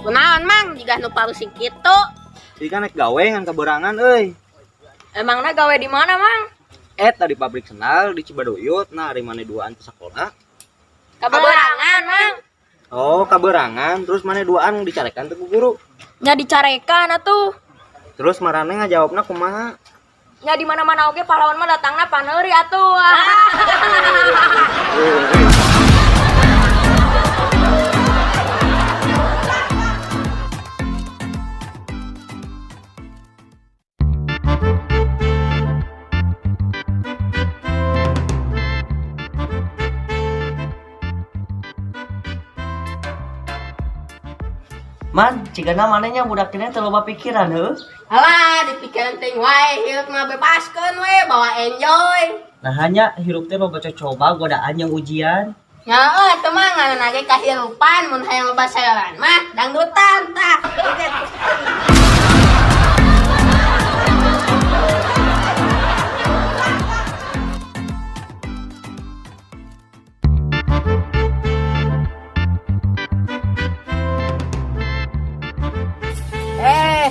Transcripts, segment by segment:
Kunaon Mang, jiga nu parusing kitu. Ieu kan nek gawe ngan kaberangan euy. Emangna gawe di mana, Mang? Eta di pabrik sendal di Cibaduyut, nah ari maneh duaan ke sekolah. Kaberangan, Mang. Oh, kaberangan, terus maneh duaan dicarekan teh ku guru. Nya dicarekan atuh. Terus marane ngajawabna kumaha? Nya di mana-mana oge pahlawan mah datangna paneuri atuh. Man, cigana manehnya budak ini teu loba pikiran heuh. Alah, dipikiran teuing wae, hirup mah bebaskeun we, bawa enjoy. Nah hanya hirup teh loba coba godaan yang ujian. Ya euy, teu mah ngaranna ge kahirupan mun hayang loba sayoran mah dangdutan tah.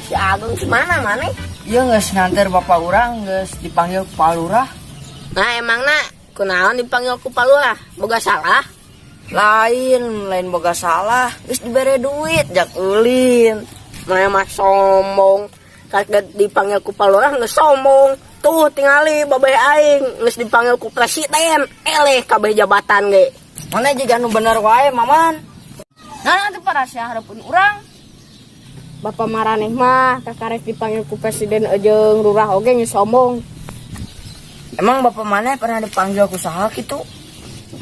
Si Agung si mana maneh? Iya geus nganter bapak urang geus dipanggil ku Pak Lurah. Nah emangna kunaon dipanggil ku Pak Lurah? Boga salah? Lain boga salah, geus dibere duit jak ulin. Maneh mah sombong. Karek dipanggil ku Pak Lurah geus sombong. Tuh tingali babeh aing geus dipanggil ku presiden, eleh kabeh jabatan ge. Maneh jiga nu bener wae, Maman. Nah, nanti para sia hareupeun urang. Bapak maraneh mah kakarek dipanggil ku presiden jeung lurah oge geus sombong. Emang bapak maneh pernah dipanggil ku saha kitu?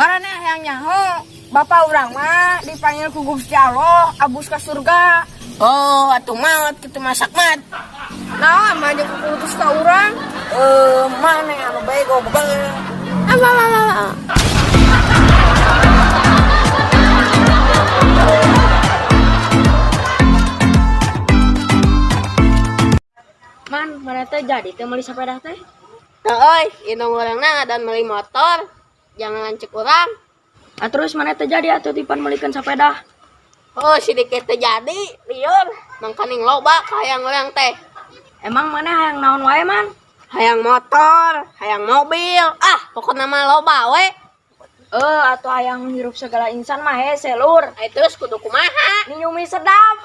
Maraneh hayang nyaho, bapak urang mah dipanggil ku Gusti Allah abus ka surga. Oh, atuh maot kitu masak mat. Nah, mah jeung kuputus ka urang. Maneh anu bego bebeung. Alah. Man, mana teh jadi teh meuli sepeda teh? Teu euy, indung urangna ngadan meuli motor. Jangan lancek urang. Ah, terus mana teh jadi atuh tipan meulikeun sepeda? Oh, sedikit teh jadi, lieur. Mangkaning loba ka hayang urang teh. Emang mana hayang naon wae, Man? Hayang motor, hayang mobil. Ah, pokokna mah loba we. Atuh hayang hirup segala insan mah hese lur. Ai terus kudu kumaha? Ninyumi sedap.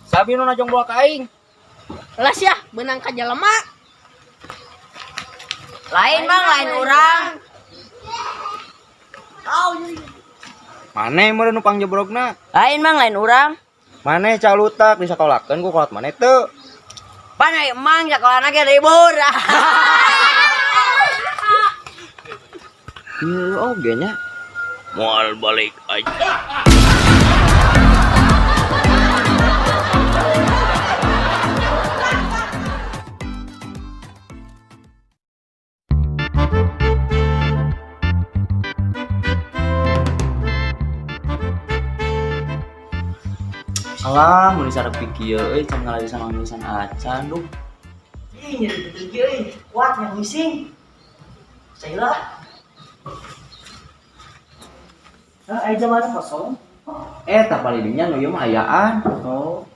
Sabi nu najong bawa ka aing. Lah sia, beunang ka jelema. Lain Mang, lain urang. Maneh meureun nu pangjebrogna? Lain Mang, lain urang. Maneh calutak disakolakeun ku kolot maneh teu. Pan ai emang sakolana ge libur. Ieu oge nya. Moal balik aja. Alah, mun disarep kieu euy, can ngalarisan mamisan acan duh. Ih, nyeri betul kieu euy. Kuat yang ngising. Saya lah. Ah, aya jaman kosong. Tak palidinya nu ieu mah ayaan. Oh.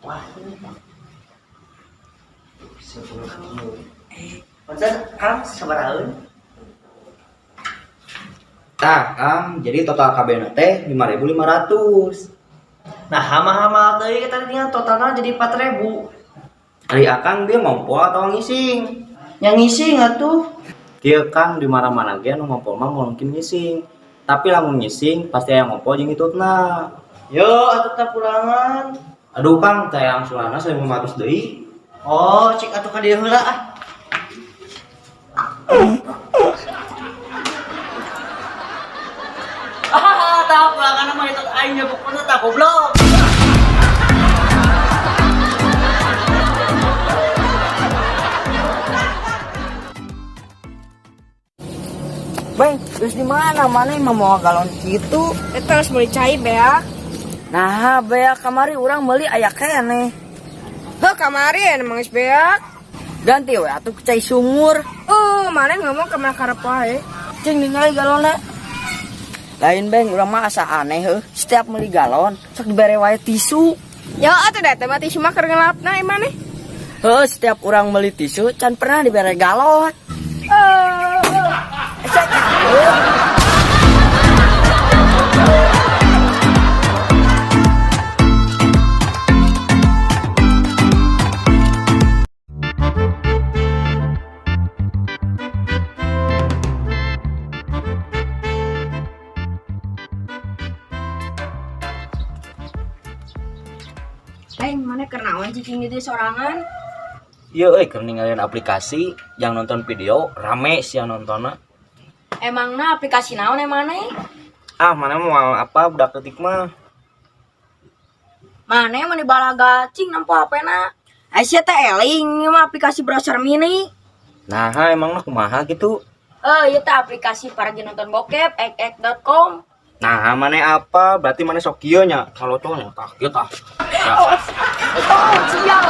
Wah. 10 kilo. Punten, Kang, sabaraha? Tah, Kang, jadi total KB-na teh 5.500. Nah, hama-hama teuing kita tinggal totalna jadi 4.000. Ari Akang dia ngompol atau ngising? Yang ngising atuh. Kieu Kang, di mana-mana ge anu ngompol mah mungkin ngising. Tapi lamun ngising pasti aya ngompol jeung hitutna. Yo, atuh teh pulangan. Aduh Kang, teh angsulanna 1.500 deui. Oh, cik atuh ka dieu heula ah. Ah, tah pulangan mah hitut aing nya pokona tah goblok. Beng, terus di mana mana mah mau galon kitu? Eta geus meuli cai beak. Nah, beak kamari urang meuli aya keneh. Heuh kamari emang geus beak. Ganti we atuh ku cai sumur. Mana ngomong ka mana karep wae. Cing ningali galonna. Lain beng, urang mah asa aneh heuh. Setiap meuli galon sok dibere wae tisu. Ya atuh da teh mah tisu mah keur ngelapna ieu maneh. Heuh, setiap urang meuli tisu can pernah dibere galon. Asa nyambung. Beng, mana keur naon cicing di dieu sorangan? Iya euy, keur ningalian aplikasi yang nonton video rame sih yang nontonna. Emangna aplikasi naon emang maneh? Ah, mana mau apa budak ketik mah. Maneh mah balaga cing nempo HP-na. Aisyah teh eling ieu mah aplikasi browser mini. Nah, emangna kumaha gitu? Eh, ieu teh aplikasi paragi nonton bokep ek.com. Nah, mana apa? Berarti mana sok kieu nya. Kalau nya tah kieu tah. Oh, sial.